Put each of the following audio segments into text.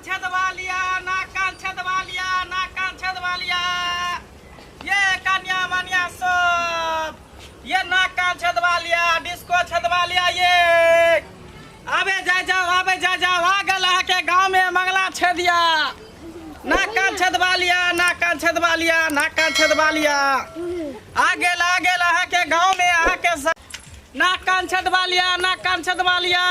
छेदवा लिया, नाक कान छेदवा लिया, नाक कान छेदवा लिया। ये कन्या मनिया सब ये नाक कान छेदवा लिया, डिस्को छेदवा लिया। ये आबे जाय जाओ, आबे जाय जाओ, आ गेल अहाँके गाँव में मंगला छेदिया। नाक कान छेदवा लिया, नाक कान छेदवा लिया, नाक कान छेदवा लिया। आ गेल, आ गेल अहाँके गाँव में अहाँके नाक कान छेदवा लिया, नाक कान छेदवा लिया।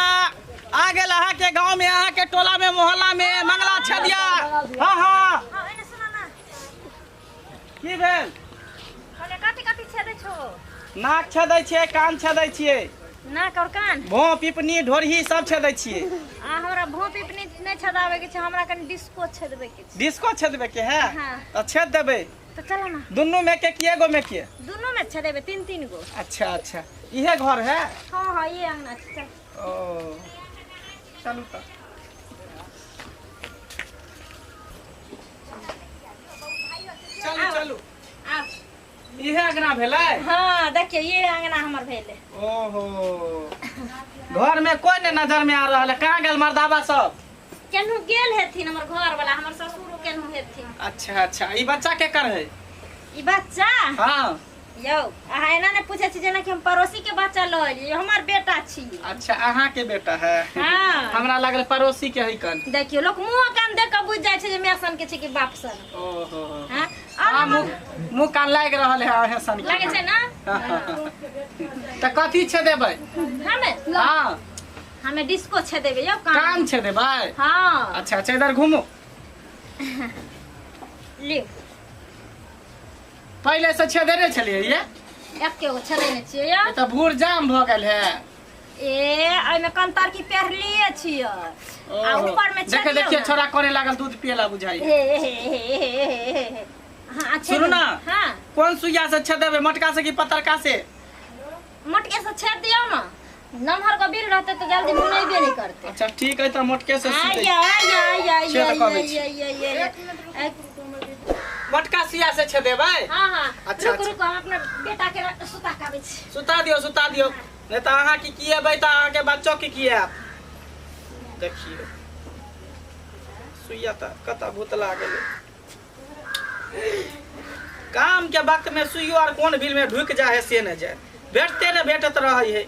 आ गेल अहाँके गाँव में, अहाँके टोला में, मोहल्ला में मंगला छेदिया। हाँ हाँ, हाँ, एने सुन ना। की भेल? कहलियै कथी कथी छेदै छौ? नाक छेदै छियै, कान छेदै छियै। नाक और कान? भों पिपनी ढोरही सब छेदै छियै। आ हमरा भों पिपनी नहि छेदाबै के छै, हमरा कनि डिस्को छेदबै के छै। डिस्को छेदबै के है? हाँ। तऽ छेद देबै। तऽ चलो ना। दुनू में के किए गो में के? दुनू में छेदेबै, तीन तीन गो। अच्छा अच्छा, इहे घर है? हाँ हाँ, ये अंगना छै, चल। ओ चलू तऽ। चलू चलू। आउ। इहे अंगना भेलै? हाँ देखियौ, ये अंगना हमर भेलै। ओहो, घर में कोई ने नजर में आ रहल है, कहाँ गेल मर्दाबा सब? केनहु गेल हेथिन हमर घर वाला, हमर ससुरो केनहु हेथिन। अच्छा अच्छा, ई बच्चा के कर है? ई बच्चा? हाँ। यौ अहाँ एना ने पूछै छी जेना कि हम पड़ोसी के बच्चा लऽ एलियै, हमर बेटा छी। अच्छा, अहाँ के बेटा है? हाँ। हमरा लागल पड़ोसी के है कन। देखियौ, लोक मुँह कान देख कऽ बुझि जाइ छै जे माय सन के छै कि बाप सन। ओहो। हाँ? हाँ, मुँह मुँह कान लागि रहल है अहें सन के। लागै छै ना? तऽ कथी छे देबै? हमे? हाँ। हमे डिस्को छे देबै यौ, कान। कान छे देबै? हाँ। अच्छा अच्छा, इधर घूमू। लियौ। पहिले से छेदेने छलियै ये? एके गो छेदेने छियै यौ। ई तऽ भूर जाम भऽ गेल है। ए एहिमे कंतर की पेरलिए छियै आ ओहो। ऊपर में देखे देखिए छोरा करे लागल दूध पिए ला बुझाई। हे हे हे हे हे हे हे। हाँ, अच्छा। सुनू ना। हाँ। कोन सुइया से छेदेबै, मोटका से कि पतरका से? मोटके से छेद दियौ ना, नमहर के बिल रहते तो जल्दी मुनेबे नहीं करते। अच्छा ठीक है, तो मोटके से आय सी आय आय आय छेद आय कऽ दै आय छी। आय आय आय आय। मोटका सुइया से छेदेबै? हाँ हाँ। अच्छा, रुक अच्छा। रुक, हम अपना बेटा के सुता के आबै छी। सुता दियौ, सुता दियौ, नहीं तो अहाँ की किएबै तऽ अहाँके बच्चो की किएब। देखियौ सुइया तऽ कतऽ भूतला गेलै। काम के वक्त में सुइयो आर कोन बिल में ढुक जाए है से न जाए, भेटते न भेटत रहे है।